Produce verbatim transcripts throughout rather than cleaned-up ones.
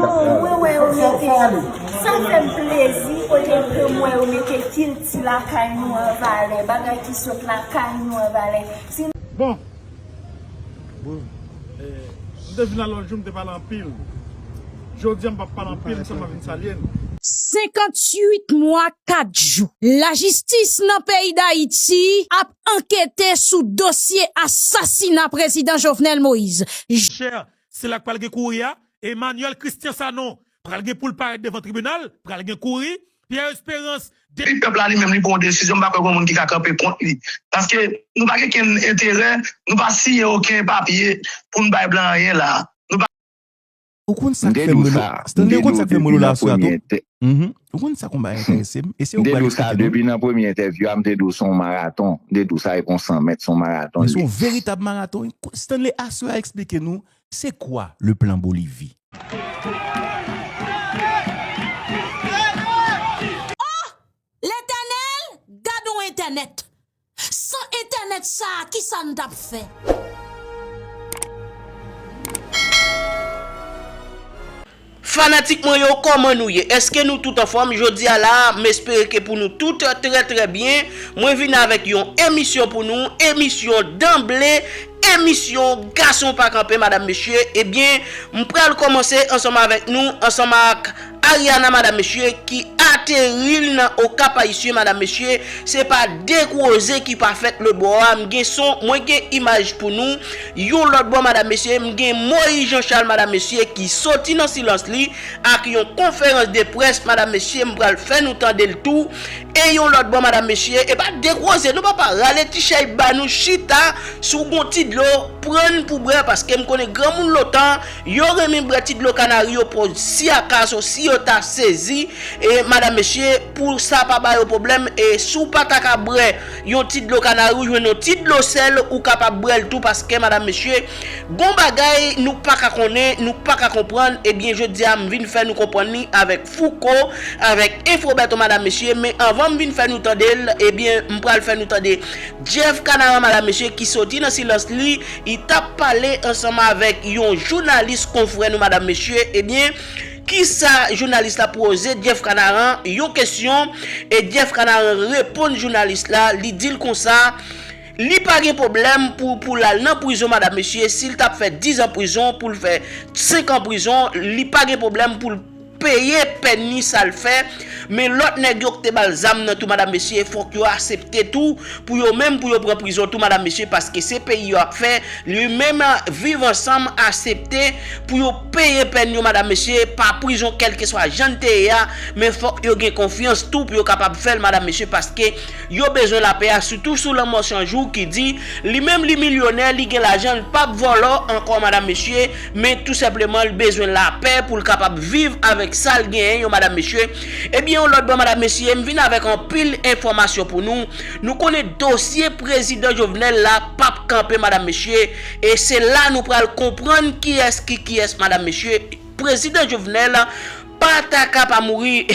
Bon, mwen wè yo mete, sa fè m plezi, olye ke m wè yo mete kilti lakay nou an valè, bagay ki sot lakay nou an valè. Si Bon. Bon. Eh, m te vin la lòt jou, m te pale anpil. Jodi a, m p ap pale anpil, m sèlman vin salye n. Senkanntuit mwa, kat jou. Lajistis nan peyi Dayiti ap ankete sou dosye asasina prezidan Jovenel Moïse. Chè, se la k pral gen kouri a. Emmanuel Christian Sanon pral gen pou l parèt devan tribinal, pral gen kouri. Pierre Espérance. Depi pèp la li menm li pran yon desizyon, m pa kwè gen moun ki ka kanpe kont li. Paske nou pa gen kenn enterè, nou pa siyen okenn papye pou n bay blan anyen la. Nou pa Ou konn sa k fè m rele w, Stanley, ou konn sa k fè m rele w la sou a tou? Mhm. Ou konn sa konba enterese m? E se ou k ba l eksplike nou. Depi nan premye entèvyou a, m te di w se yon maraton. M te di w sa e pa yon san mèt, se yon maraton li ye. Men se yon veritab maraton. Stanley, aswè a eksplike nou, c'est quoi le plan Bolivie? Oh! Letènèl, gad yon entènèt! San entènèt sa a, kisa n t ap fè? Fanatik mwen yo, kòman nou ye? Èske nou tout anfòm? Jodi a la, m espere ke pou nou tout trè, trè byen. Mwen vin avèk yon emisyon pou nou, emisyon danble, emisyon Gason Pa Kanpe, madam, mesye. Ebyen, m pral kòmanse ansanm avèk nou, ansanm ak Ariana, madam, mesye, ki ateri l nan Okap Ayisyen, madam, mesye. Se pa de koze ki pa fèt lòtbò a. M gen son, mwen gen imaj pou nou. Yon lòt bò, madam, mesye, m gen Moïse Jean Charles, madam, mesye, ki soti nan silans li ak yon konferans de près, madam, mesye, m pral fè nou tande l tou. E yon lòt bò, madam, mesye, e pa de koze, non, papa, rale ti chèy ba nou, chita sou gon ti dlo, pran n pou bwè, paske m konnen granmoun lontan, yo renmen bwè ti dlo kanari yo, po si a ka so, si yo ta sezi, e madam, mesye, pou sa pa ba yo pwoblèm, e si w pa ta ka bwè yon ti dlo kanari, ou jwenn yon ti dlo sèl, ou kapab bwè l tou, paske, madam, mesye, gon bagay nou pa ka konnen, nou pa ka konprann, ebyen, jodi a, m vin fè nou konprann li avèk Fouco, avèk Enfo Bèto, madam, mesye, men anvan m vin fè nou tande l, ebyen, m pral fè nou tande Jeff Kanaran, madam, mesye, ki soti nan silans li, li t ap pale ansanm avèk yon jounalis konfrè nou, madam, mesye, ebyen, kisa jounalis la poze Jeff Kanaran yon kesyon, e Jeff Kanaran reponn jounalis la, li di l konsa, li pa gen pwoblèm pou, pou l al nan prizon, madam, mesye, si l t ap fè diz an prizon, pou l fè senk an prizon, li pa gen pwoblèm pou l peye pèn li sa l fè, men lòt nèg yo k te ba l zam nan tou, madam, mesye, fòk yo aksepte tou, pou yo menm, pou yo pran prizon tou, madam, mesye, paske se peyi yo ap fè, li menm, Viv Ansanm aksepte pou yo peye pèn yo, madam, mesye, pa prizon, kèlkeswa jan n te ye a, men fòk yo gen konfyans tou pou yo kapab fè l, madam, mesye, paske yo bezwen lapè a, sitou sou Lanmò San Jou ki di, li menm li milyonè, li gen lajan, li p ap vòlò ankò, madam, mesye, men tou senpleman, li bezwen lapè pou l kapab viv avèk sa l genyen yo, madam, mesye. Ebyen, yon lòt bò, madam, mesye, m vin avèk anpil enfòmasyon pou nou. Nou konnen dosye prezidan Jovenel la p ap kanpe, madam, mesye, e se la nou pral konprann kiyès ki kiyès, madam, mesye. Prezidan Jovenel pa ta ka pa mouri.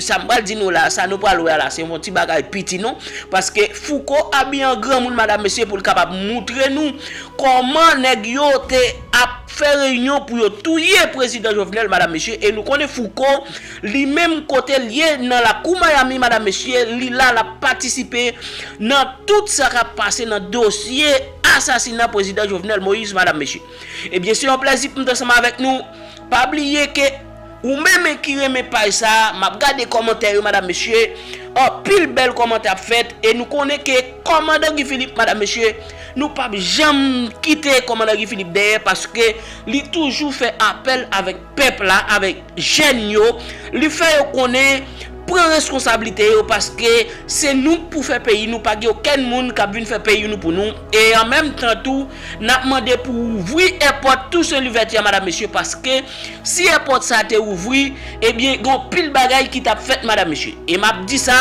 Sa m pral di nou la, sa nou pral wè a la, se yon ti bagay piti non, paske Fouco abiye an granmoun, madam, mesye, pou l kapab moutre nou kòman nèg yo te ap fè reyinyon pou yo touye prezidan Jovenel, madam, mesye, e nou konnen Fouco, li menm kote l ye nan lakou Miami, madam, mesye, li la, l ap patisipe nan tout sa k ap pase nan dosye asasina prezidan Jovenel Moïse, madam, mesye. Ebyen, se yon plèzi pou m t ansanm avèk nou. Pa bliye ke ou menm ki renmen paj sa a, m ap gade kòmantè yo, madam, mesye. Anpil bèl kòmantè ap fèt, e nou konnen ke kòmandan Guy Philippe, madam, mesye, nou p ap janm kite kòmandan Guy Philippe dèyè, paske li toujou fè apèl avèk pèp la, avèk jèn yo, li fè yo konnen pran reskonsablite yo, paske se nou k pou fè peyi nou, pa gen okenn moun k ap vin fè peyi nou pou nou. E an menm tan tou, n ap mande pou ouvri èpòt Toussaint Louverture a, madam, mesye, paske si èpòt sa a te ouvri, ebyen, gen anpil bagay ki t ap fèt, madam, mesye. E m ap di sa,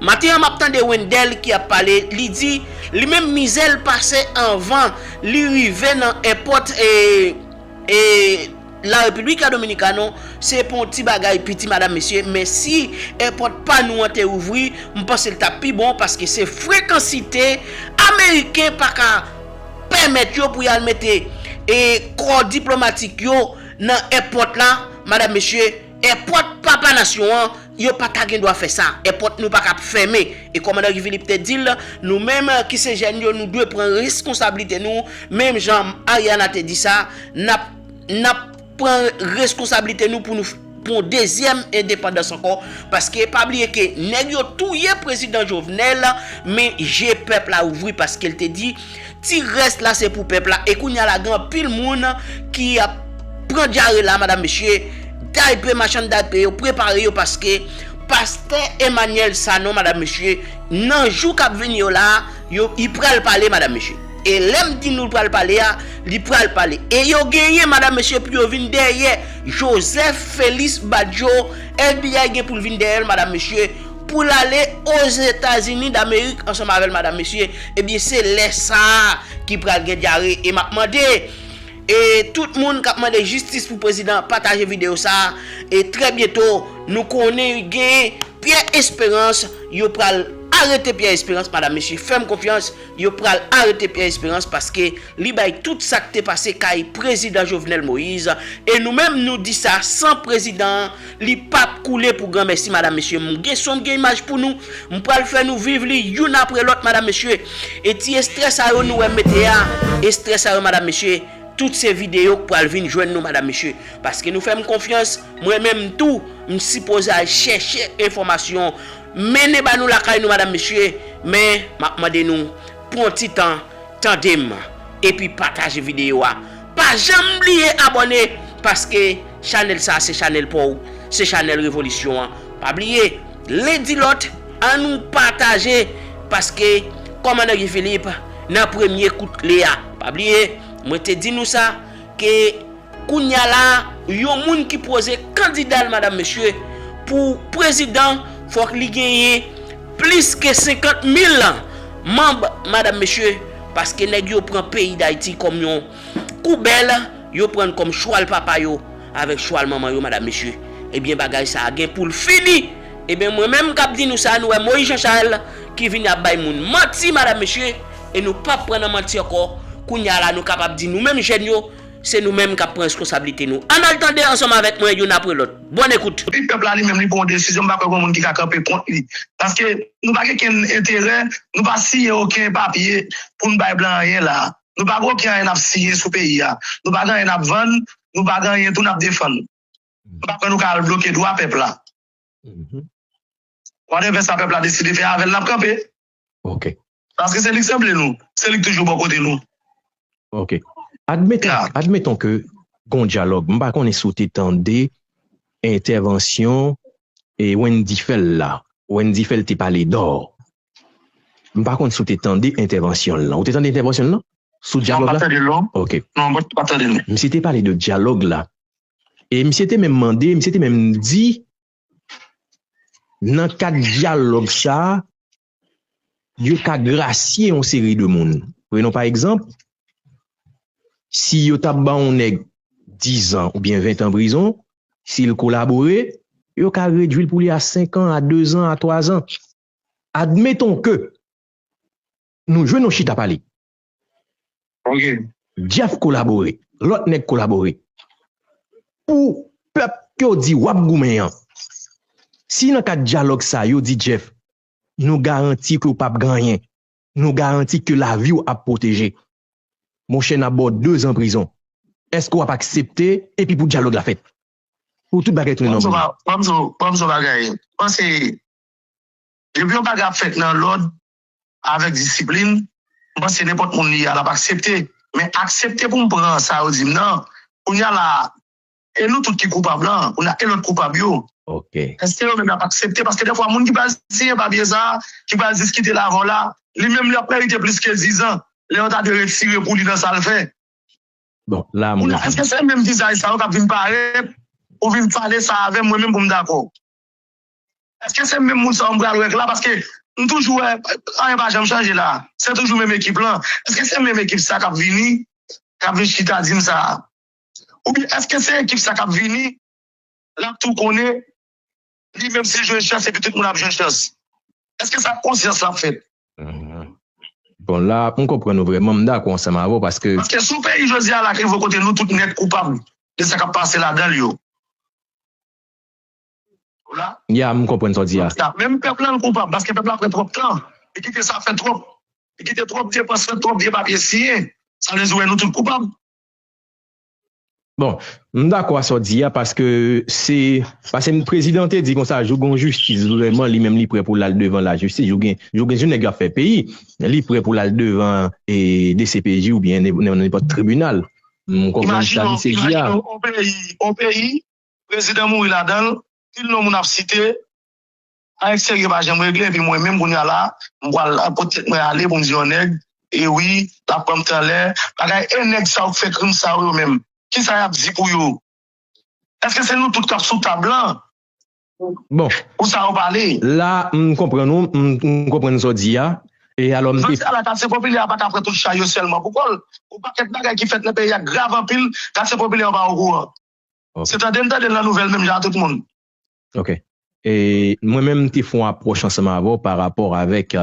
maten an, m ap tande Wendell ki ap pale, li di, li menm mizè l pase anvan li rive nan èpòt, e, e, La República Dominicana, se pa yon ti bagay piti, madam, mesye, men si èpòt pa nou an te ouvri, m panse l t ap pi bon, paske se frekansite ameriken pa ka pèmèt yo pou y al mete, e, kò diplomatik yo nan èpòt la, madanm, mesye, èpòt papa nasyon an, yo pa ta gen dwa fè sa. Èpòt nou pa ka ap fèmen. E kòmandan Guy Philippe te di l, nou menm ki se jèn yo, nou dwe pran reskonsablite nou, menm jan Ariana te di sa, n ap, n ap pran reskonsablite nou pou nou f- pou yon dezyèm endepandans ankò, paske pa bliye ke nèg yo touye prezidan Jovenel, men je pèp la ouvri, paske l te di ti rès la se pou pèp la. E kounye a la gen anpil moun ki ap pran dyare la, madanm, mesye, daype, machann daype yo, prepare yo, paske pastè Emmanuel Sanon, madanm, mesye, nan jou k ap vini yo la, yo, li pral pale, madanm, mesye. E lè m di nou l pral pale a, li pral pale. E yo genyen, madanm, mesye, pou yo vin dèyè Joseph Félix Badio, F B I gen pou l vin dèyè l, madanm, mesye, pou l ale Ozetazini Damerik ansanm avè l, madanm, mesye. Ebyen, se lè sa a ki pral gen dyare. E m ap mande, e tout moun k ap mande jistis pou prezidan, pataje videyo sa a. E trè byento, nou konnen gen Pierre Espérance, yo pral arete Pierre Espérance, madanm, mesye, fè m konfyans, yo pral arete Pierre Espérance paske li bay tout sa k te pase kay prezidan Jovenel Moïse. E nou menm, nou di sa, san prezidan an, li p ap koule pou granmèsi, madanm, mesye. M gen son, m gen imaj pou nou. M pral fè nou viv li youn apre lòt, madanm, mesye. E ti ekstrè sa yo nou wè m mete a, ekstrè sa yo, madanm, mesye, tout se videyo k pral vin jwenn nou, madanm, mesye. Paske nou fè m konfyans, mwen menm tou, m sipoze al chèche enfòmasyon, mennen ba nou lakay nou, madanm, mesye. Men, m ap mande nou, pran ti tan, tande m, epi pataje videyo a. Pa janm bliye abòne, paske chanèl sa a se chanèl pa w, se chanèl revolisyon an. Pa bliye, len di lòt, ann nou pataje, paske kòmandan Guy Philippe nan premye kout kle a. Pa bliye, mwen te di nou sa, ke kounye a la, yon moun ki poze kandida l, madanm, mesye, pou prezidan, fòk li genyen plis ke senkant mil manm, madanm, mesye, paske nèg yo pran peyi Dayiti kòm yon koubèl, yo pran l kòm chwal papa yo avèk chwal manman yo, madanm, mesye. Ebyen, bagay sa a gen pou l fini. Ebyen, mwen menm k ap di nou sa, nou wè Moïse Jean Charles ki vini ap bay moun manti, madanm, mesye, e nou p ap pran nan manti ankò. Kounye a la, nou kapab di nou menm jèn yo, se nou menm k ap pran reskonsablite nou. Ann al tande ansanm avèk mwen youn apre lòt. Bòn ekout. Epi pèp la li menm li pran yon desizyon, m pa kwè gen moun ki ka kanpe kont li. Paske nou pa gen okenn enterè, nou pa siyen okenn papye pou n bay blan anyen la. Nou pa gen okenn anyen n ap siyen sou peyi a. Nou pa gen anyen n ap vann, nou pa gen anyen tou n ap defann. M pa kwè nou ka al bloke dwa pèp la. Whatever sa pèp la deside fè avè l, n ap kanpe. Ok. Paske se li k sanble nou. Se li k toujou bò kote nou. Ok. Admeton, admeton ke gon dyalòg. M pa konnen si w te tande entèvansyon e Wendy Phèl la. Wendy Phèl te pale dò. M pa konn si w te tande entèvansyon l lan. Ou te tande entèvansyon l lan? Sou dyalòg la? Non, m pa tande l non. Ok. Non, m pa tande l non. Misye te pale de dyalòg la. E misye te menm mande, misye te menm di, nan kad dyalòg sa a, yo ka grasye yon seri de moun. Prenon pa egzanp, si yo t ap ba yon nèg dizan oubyen ventan prizon, si l kolabore, yo ka redwi l pou li a senk an, a dezan, a twazan. Admeton ke nou jwenn yon chita pale. Ok. Jeff kolabore, lòt nèg kolabore. Pou pèp ke w di w ap goumen an, si nan kad dyalòg sa yo di Jeff, nou garanti ke w p ap gen anyen, nou garanti ke lavi w ap pwoteje. Monchè, n ap ba w dezan prizon. Èske w ap aksepte epi pou dyalòg la fèt? Pou tout bagay tounen nòmal. Ban m di w bagay. Panse, depi yon bagay ap fèt nan lòd, avèk disiplin, m panse nenpòt moun li ye a, l ap aksepte. Men aksepte pou m pran sa yo di m nan, kounye a la, e nou tout ki koupab la, kounye a e lòt koupab yo. Ok. Èske yo menm y ap aksepte? Paske dèfwa moun ki pral siyen papye sa a, ki pral diskite l avè w la, li menm li ap merite plis ke dizan. Lè yo ta dwe retire pou li nan sa l fè. Bon, la, m... Kounye a, èske se menm vizaj sa yo k ap vin parèt pou vin pale sa avè m, mwen menm pou m dakò? Èske se menm moun sa yo m pral wè k la? Paske m toujou wè, anyen pa janm chanje la. Se toujou menm ekip lan. Èske se menm ekip sa k ap vini, k ap vin chita di m sa? Oubyen èske se ekip sa k ap vini, l ap tou konnen, li menm si l jwenn chans, epi tout moun ap jwenn chans? Èske sa ak konsyans l ap fèt? Mhm. Bon, la, m konprann ou vrèman, m dakò ansanm avè w, paske... Paske si w peyi jodi a la k rive kote nou tout nèt koupab, de sa k ap pase ladan l yo. Ou la? Ya, m konprann sa w di a. Menm pèp la l koupab, paske pèp la pran twòp tan. Li kite sa fè twòp. Li kite twòp depans fèt, twòp vye papye siyen. Sa vle di, w wè, nou tout koupab. Bon, m dakò a sa w di a, paske se, paske prezidan te di konsa, jou gen yon jistis vrèman, li menm li prè pou l al devan lajistis, jou gen, jou gen yon nèg y ap fè peyi, li prè pou l al devan e, D C P J oubyen nenpòt tribinal. M konprann sa li sezi a. On peyi, on peyi, prezidan mouri ladan l, pil non moun ap site, a eksterye pa janm regle, epi mwen menm kounye a la, m pral pot tèt mwen ale pou m di yon nèg, e wi, l ap pran m talè, bagay, e nèg sa yo k fè krim sa yo menm, kisa y ap di pou yo? Èske se nou tout k ap sou tab lan? Bon. Pou sa yo pale. La, m konprann ou, m konprann sa w di a. E alò, m te. Jodi a la, katye popilè a pa ka pran tout chay yo sèlman pou kò l. Yon pakèt bagay ki fèt nan peyi a grav anpil, katye popilè yo pa okouran. Se tande n tande l nan nouvèl menm jan a tout moun. Ok. E mwen menm, m te fè yon apwòch ansanm avè w pa rapò avèk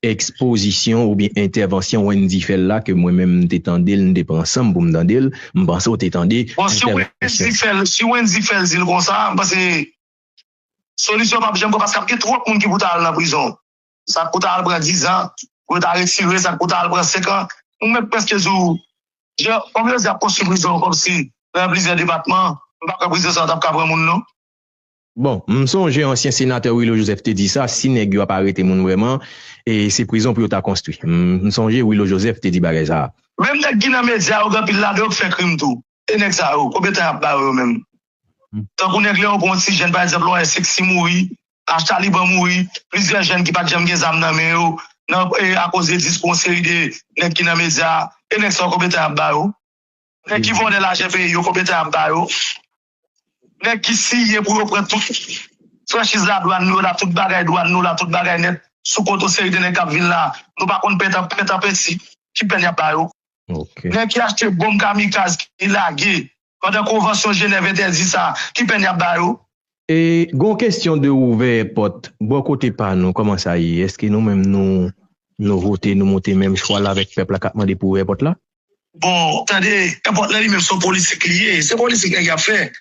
ekspozisyon oubyen entèvansyon Wendy fè l la, ke mwen menm, m te tande l, m te pran san m pou m tande l, m panse w te tande. Bon, si Wendy fè l, si Wendy fè l di l konsa, m panse solisyon p ap janm pran, paske ap gen twòp moun ki pou ta al nan prizon. Sa k pou ta al pran dizan, pou yo ta retire, sa k pou ta al pran senk an. Nou mèt prèske di w, jan, kòm yo di ap konstwi prizon kòmsi nan plizyè depatman, m pa kwè prizon sa yo t ap ka pran moun non. Bon, m sonje ansyen senatè Willo Joseph te di sa, si nèg yo ap arete moun vrèman, e se prizon pou yo ta konstwi. M sonje Willo Joseph te di bagay sa a. Menm nèg ki nan medya yo, gen anpil ladan yo k fè krim tou. E nèg sa yo, konbyen tan y ap ba yo yo menm? Tankou nèg lè yo pran yon ti jèn, pa egzanp, lè w wè Sexy mouri, H Taliban mouri, plizyè jèn ki pa t janm gen zam nan men yo, nan, e, akoz de diskou yon seri de nèg ki nan medya, e nèg sa yo konbyen tan y ap ba yo? Nèg ki vòlè lajan peyi yo, konbyen tan y ap ba yo? Nèg ki siye pou yo pran tout franchiz ladwàn nou la, tout bagay dwàn nou la, tout bagay nèt, sou kont yon seri de nèg k ap vin la, nou pa konn pètan, pètan pèsi, ki pèn y ap ba yo? Nèg ki achte bonm kamikaz ki lage pandan konvansyon Jenèv entèdi sa, ki pèn y ap ba yo? E gen yon kesyon de ouvè èpòt bò kote pa nou, kòman sa ye? Èske nou menm nou, nou vote, nou monte menm chwal avèk pèp la k ap mande pou ouvè èpòt la? Bon, tande, èpòt la li menm se yon politik li ye, se politik nèg y ap fè.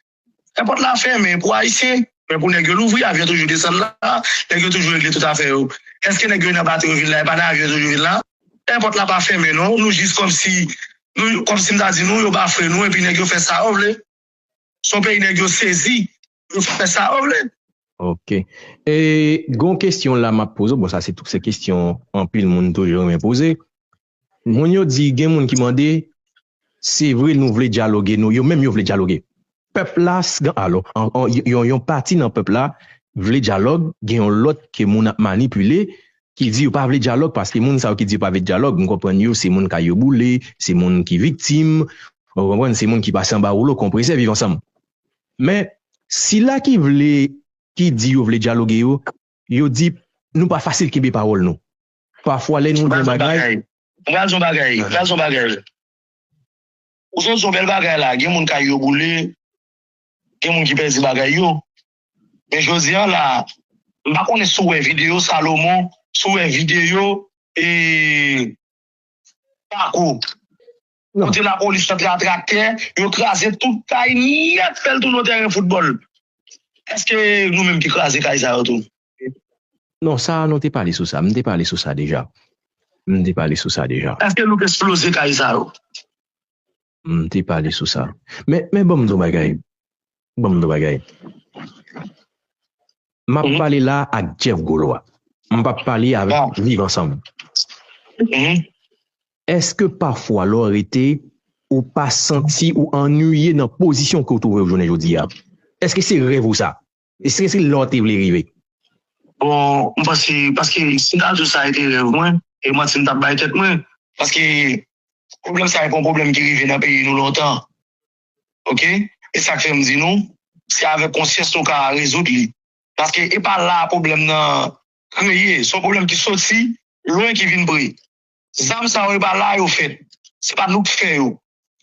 Èpòt la fèmen pou Ayisyen, men pou nèg yo louvri, avyon toujou desann la, nèg yo toujou regle tout afè yo. Èske nèg yo nan bato yo vin la, e pa nan avyon yo toujou vin la? Èpòt la pa fèmen non, nou jis kòmsi, nou, kòmsi m ta di nou, yo bafre nou, epi nèg yo fè sa yo vle. Se yon peyi nèg yo sezi, yo fè sa yo vle. Ok. E gen yon kesyon la m ap poze w, bon sa se tout se kesyon anpil moun toujou renmen poze. Moun yo di, gen moun ki mande, se vre nou vle dyaloge, nou, yo menm yo vle dyaloge. Pèp la, alò, yon pati nan pèp la vle dyalòg, gen yon lòt ke moun ap manipile, ki di yo pa vle dyalòg, paske moun sa yo ki di yo pa vle dyalòg, m konprann yo, se moun kay yo boule, se moun ki viktim, ou konprann, se moun ki pase anba woulo konpresè, viv ansanm. Men, sila ki vle, ki di yo vle dyaloge yo, yo di, nou pa fasil kenbe pawòl nou. Pafwa lè nou gen bagay. M pral di w bagay, m pral di w bagay. Ou sot di yon bèl bagay la, gen moun kay yo boule, gen moun ki pèdi bagay yo. Men jodi a la, m pa konnen si w wè videyo Salomon, si w wè videyo e Pako. Kote lapolis antre a traktè, yo kraze tout kay nèt, fè l tounen yon tèren foutbòl. Èske nou menm ki kraze kay sa yo tou? Non, sa a nou te pale sou sa. M te pale sou sa deja. M te pale sou sa deja. Èske nou k eksploze kay sa yo? M te pale sou sa. Men, men ban m di w bagay. Ban m di w bagay. M ap pale la ak Jeff Golois. M p ap pale avèk Viv Ansanm. Èske pafwa lè w rete, ou pa santi ou annuiye nan pozisyon ke w twouve w jounen jodi a? Èske se rèv ou sa? Èske se la w te vle rive? Bon, m panse, paske si m ta di w sa a te rèv mwen, e manti m t ap bay tèt mwen. Paske pwoblèm sa a se yon pwoblèm ki rive nan peyi nou lontan. Oke? E sa k fè m di nou, se avèk konsyans nou ka rezoud li. Paske e pa la pwoblèm nan kreye, se yon pwoblèm ki soti lwen ki vin pre. Zam sa yo, e pa la yo fèt. Se pa nou k fè yo.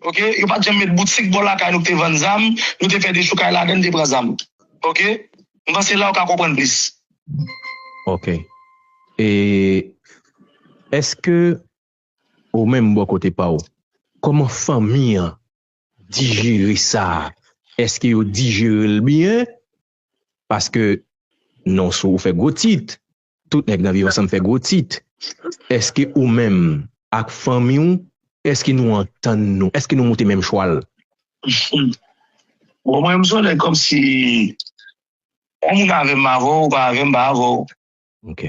Oke? Yo pa t janm met boutik bò lakay nou ki te vann zam, nou te fè dechoukay ladan, nou te pran zam. Oke? M panse la w ka konprann plis. Oke. E èske ou menm bò kote pa w, kòman fanmi an dijere sa, Èske yo dijere l byen? Paske non, si w fè gwo tit, tout nèg nan Viv Ansanm fè gwo tit. Èske ou menm ak fanmi w, èske nou antann nou? Èske nou monte menm chwal? Bon, mwen, m se yon nèg kòmsi, yon moun avè m, m avè w, ou pa avè m, m pa avè w.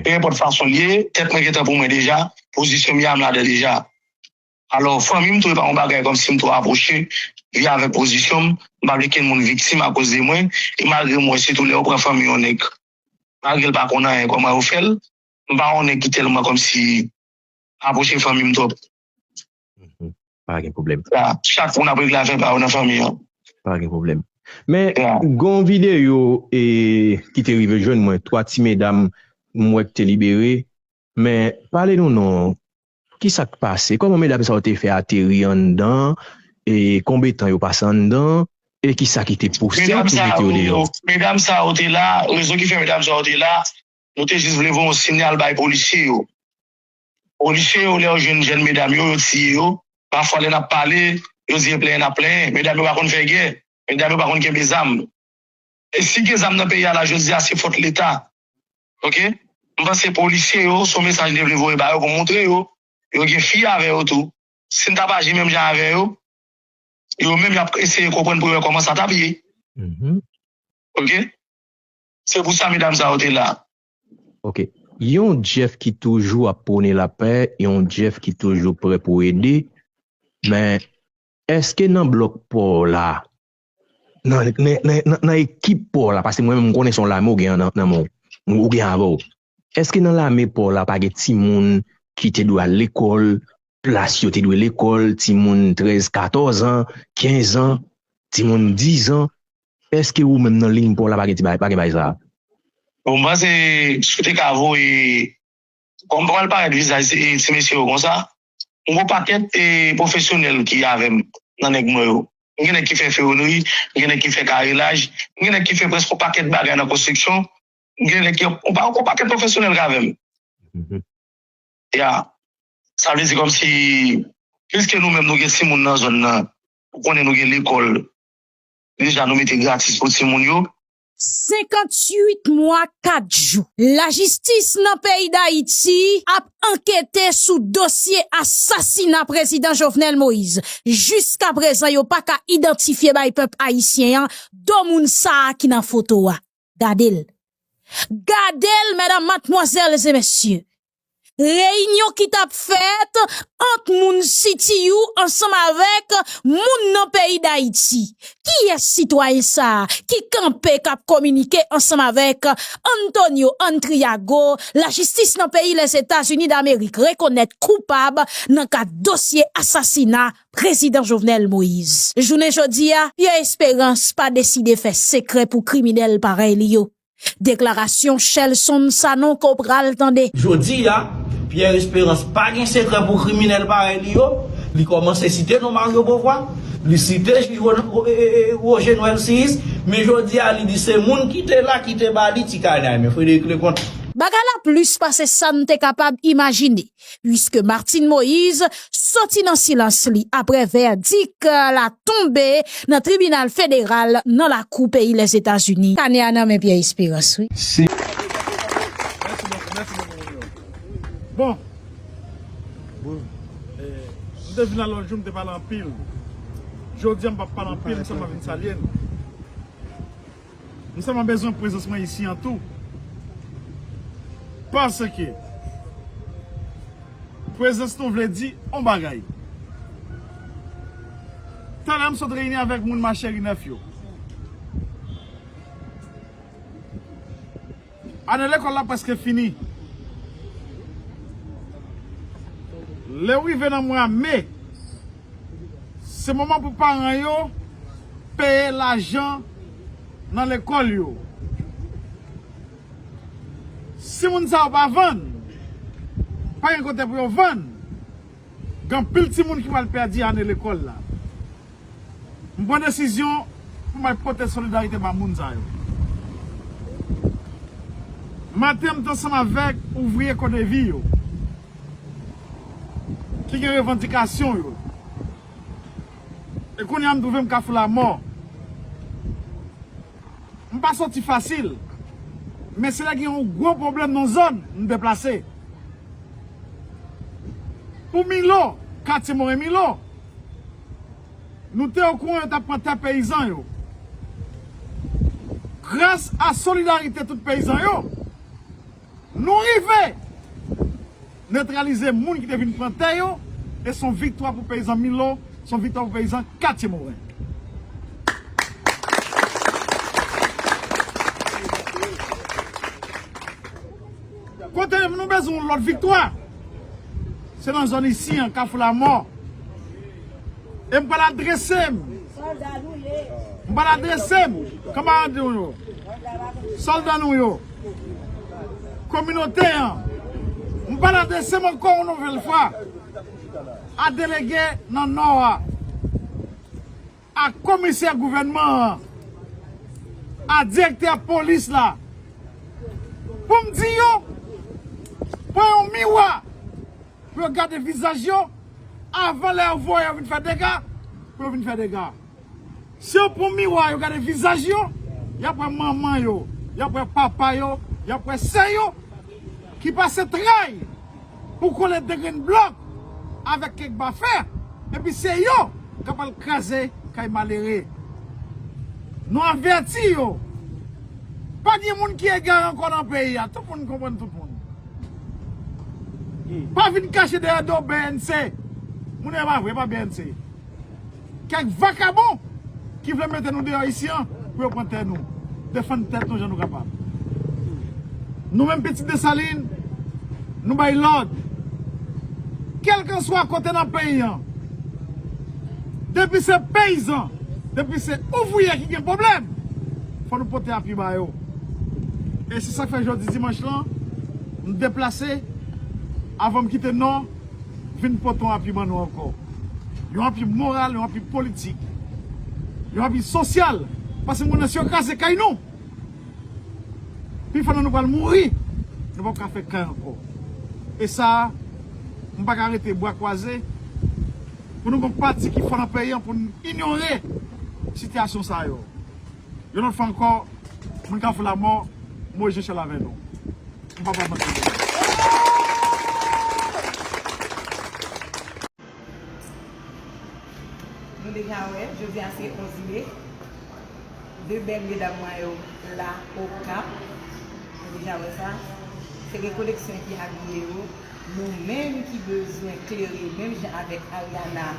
Pe enpòt fason l ye, tèt mwen gentan pou mwen deja, pozisyon m ye a, m ladan deja. Alò, fanmi m tou, e pa yon bagay kòmsi m twò apwoche, vye avèk pozisyon m, m pa vle kenn moun viktim akoz de mwen, e malgre m wè sitou lè yo pran fanmi yon nèg, malgre l pa konn anyen kòman yo fè l, m pa yon nèg ki tèlman kòmsi apwoche fanmi m twòp. Pa gen pwoblèm. Chak moun ap regle afè pa yo nan fanmi an. Pa gen pwoblèm. Men, gen yon videyo e, ki te rive jwenn mwen, twa ti medam m wè ki te libere. Men, pale nou non, kisa k pase? Kòman medam sa yo te fè ateri anndan? E konbe tan yo pase anndan? E kisa ki te pouse yo pou mete yo deyò? Medam sa yo te la, rezon ki fè medam sa yo te la, nou te jis vle voye yon siyal bay polisye yo. Polisye yo, lè yo jwenn jèn medam yo, yo tiye yo. Pafwa, lè n ap pale, yo di e plenyen n ap plenyen. Medam yo pa konn fè gè. Medam yo pa konn kenbe zam. E si gen zam nan peyi a la, jodi a, se fòt Leta. Oke? M panse polisye yo, se yon mesaj m te vle voye ba yo pou montre yo, yo gen fi avè yo tou. Si n t ap aji menm jan avè yo, yo menm y ap eseye konprann pou yo wè kòman sa t ap ye. Oke? Se pou sa medam sa yo te la. Oke. Yon Jeff ki toujou ap pwone lapè, yon Jeff ki toujou prè pou ede. Men, èske nan blòk pa w la, nan, nan, nan, nan, nan ekip pa w la, paske mwen menm m konnen se yon lame w gen nan, nan men w, ou gen avè w. Èske nan lame pa w la pa gen timoun ki te dwe al lekòl, plas yo te dwe lekòl, timoun trèz, katòz an, kenz an, timoun diz an? Èske ou menm nan liy pa w la pa gen ti bagay, pa gen bagay sa a? Bon, m panse si w te ka voye, kòm m pa pral parèt vizaj ti, ti mesye yo konsa, m gon pakèt e pwofesyonèl ki avè m nan nèg mwen yo. M gen nèg ki fè fewonri, m gen nèg ki fè karelaj, m gen nèg ki fè prèske yon pakèt bagay nan konstriksyon, m gen nèg ki yon pa yon pakèt pwofesyonèl k avè m. Ya. Sa vle di kòmsi, piske nou menm nou gen timoun nan zòn nan, ou konnen nou gen lekòl, deja nou mete gratis pou timoun yo. Senkanntuit mwa, kat jou. Lajistis nan peyi Dayiti ap ankete sou dosye asasina prezidan Jovenel Moïse. Jiskaprezan, yo pa ka idantifye bay pèp ayisyen an do moun sa a ki nan foto a. Gade l. Gade l, medam, madmwazèl e mesye. Reyinyon ki t ap fèt ant moun C T U ansanm avèk moun nan peyi Dayiti. Kiyès sitwayen sa a ki kanpe k ap kominike ansanm avèk Antonio Antriago, lajistis nan peyi Lèzetazini Damerik rekonèt koupab nan kad dosye asasina prezidan Jovenel Moïse? Jounen jodi a, Pierre Espérance pa deside fè sekrè pou kriminèl parèy li yo. Deklarasyon Shelson Sanon ke w pral tande. Jodi a, Pierre Espérance pa gen sekrè pou kriminèl parèy li yo. Li kòmanse site non Mario Beauvoir, li site jij Ro- e- e- e- Roger Noël Six, men jodi a li di se moun ki te la ki te ba li ti kanay, men Frédéric Leconte. Bagay la plis pase sa n te kapab imajine. Puiske Martine Moïse soti nan silans li apre vèdik la tonbe nan tribinal federal nan lakou peyi Lèzetazini. Kanè a nan men Pierre Espérance, wi. Bon. M te vin la lòt jou, m te pale anpil. Jodi a, m p ap pale anpil, m sèlman vin salye n. M sèlman bezwen prezans mwen isi an tou. Paske prezans nou vle di on bagay. Talè m sot reyini avèk moun ma cheri nèf yo. Ane lekòl la prèske fini. Lè w rive nan mwa me, se moman pou paran yo peye lajan nan lekòl yo. Si moun sa yo pa vann, pa gen kote pou yo vann, gen anpil timoun ki pral pèdi ane lekòl la. M pran desizyon pou m al pote solidarite ba moun sa yo. Maten m t ansanm avèk ouvriye Kodevi yo ki gen revandikasyon yo. E kounye a m twouve m Kafou Lamò. Pa soti fasil, men se lè gen yon gwo pwoblèm nan zòn, m deplase. Pou Milo, katye Moren Milo, nou te okouran yo t ap pran tè peyizan yo. Gras a solidarite tout peyizan yo, nou rive netralize moun ki te vin pran tè yo, e se yon viktwa pou peyizan Milo, se yon viktwa pou peyizan katye Moren. Kote nou bezwen yon lòt viktwa, se nan zòn isi an, Kafou Lamò. E m pral adrese m. M pral adrese m, kanmarad nou yo, sòlda nou yo, kominote an. M pral adrese m ankò yon nouvèl fwa a delege nan Nò a, a komisè gouvènman an, a direktè polis la, pou m di yo, pran yon miwa pou yo gade vizaj yo, avan lè yo voye yo vin fè dega, pou yo vin fè dega. Si yo pran miwa, yo gade vizaj yo, y ap wè manman yo, y ap wè papa yo, y ap wè sè yo ki pase tray pou kole de grenn blòk avèk kèk bafè, epi se yo k ap al kraze kay malere. Nou avèti yo. Pa gen moun ki egare ankò nan peyi a. Tout moun konprann tout moun. Pa vin kache dèyè do B N C. Moun yo pa vre, pa B N C. Kèk vakabon ki vle mete nou deyò isi an pou yo pran tè nou. Defann tèt nou jan nou kapab. Nou menm pitit Desalin, nou bay lòd. Kèlkanswa kote nan peyi an, depi se peyizan, depi se ouvriyè ki gen pwoblèm, fò nou pote apui ba yo. E se sa k fè jodi dimanch lan, m deplase, avan m kite Nò, vin pote yon apui ban nou ankò. Yon apui moral, yon apui politik, yon apui sosyal. Paske m konnen si yo kraze kay nou, pi fò nan nou pral mouri, nou p ap ka fè kay ankò. E sa, m pa ka rete bra kwaze pou nou gon pati ki fò nan peyi an pou n inyore sitiyasyon sa yo. Yon lòt fwa ankò, moun Kafou Lamò, Moyiz Jechèl avè nou. M pa pral manke nou. Nou deja wè, jodi a se onz me. De bèl medam mwen yo la Okap. Nou deja wè sa. Se gen koleksyon ki abiye yo. Nou menm ki bezwen klere menm jan avèk Ariana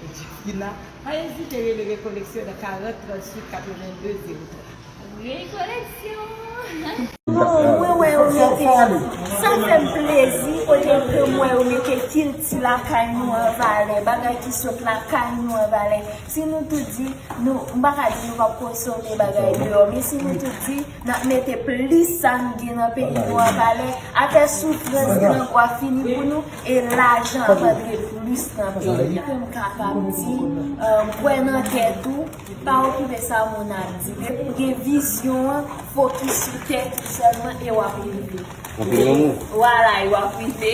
e Jeffrina, pa ezite rele Rekoleksyon nan karant tranntuit katrevenndez zewo twa. Rekoleksyon! Oh, mwen wè yo mete, sa fè m plezi, kote ke m wè yo mete kilti lakay nou an valè, bagay ki sot lakay nou an valè. Si nou tout di, nou, m pa ka di nou p ap konsome bagay deyò, men si nou tout di, n ap mete plis sa n gen nan peyi nou an valè, afè soufrans gen nan gwa fini pou nou, e lajan ap antre plis nan peyi. Ke m kapab di, euh, kwè nan tèt ou, pa okipe sa moun ap di. Depi w gen vizyon an, fokis sou tèt ou sèlman e w ap rive. Anpil lanmou. Vwala, e w ap rive.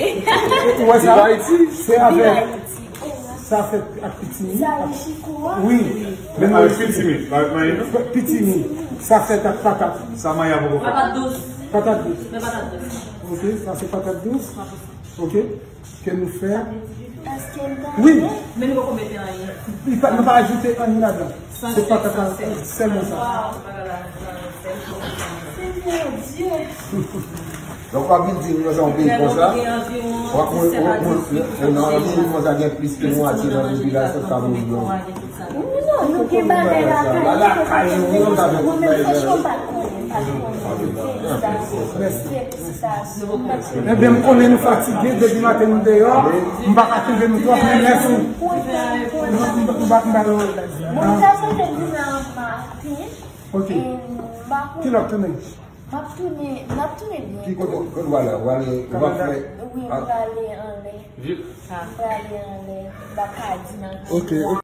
Ou wè sa? Viv Ayiti. Se avèk, sa fèt ak pitimi. Sa wi, chiko a. Wi. Men avèk pitimi, pa avèk mayi, non? Pitimi. Sa fèt ak patat. Sa mayi a poko fèt. Patat dous. Patat dous. Men patat dous. Ok, sa se patat dous. Ok. Ke nou fè. Èske l tande? Wi. Men nou poko mete anyen. Li pa, nou pa ajoute anyen ladan. Se patat la, sèlman sa. Waw. Senyè Dye. Donk, w ap vin di nou nan yon peyi konsa, w ap moun, moun, moun, nan yon peyi konsa gen plis ke mwatye nan popilasyon k ap mouri nan. Non, nou gen bagay lakay nou, lakay nou, mwen menm franchman m pa t konnen, m pa t konnen. Felisitasyon, felisitasyon. Ebyen, m konnen nou fatige, depi maten nou deyò, m pa ka kenbe nou twòp, men mèsi. M pa, m pa, m pa. Bon, m ta sot vin nan maten. Ok. E m pa konnen. Ki lè w ap tounen? M ap tounen, n ap tounen byento. Ki kote, kote w ale? W ale, w ap fè. Wi, m prale anlè. M prale anlè. M pa ka di nan ki kwen. Ok, ok.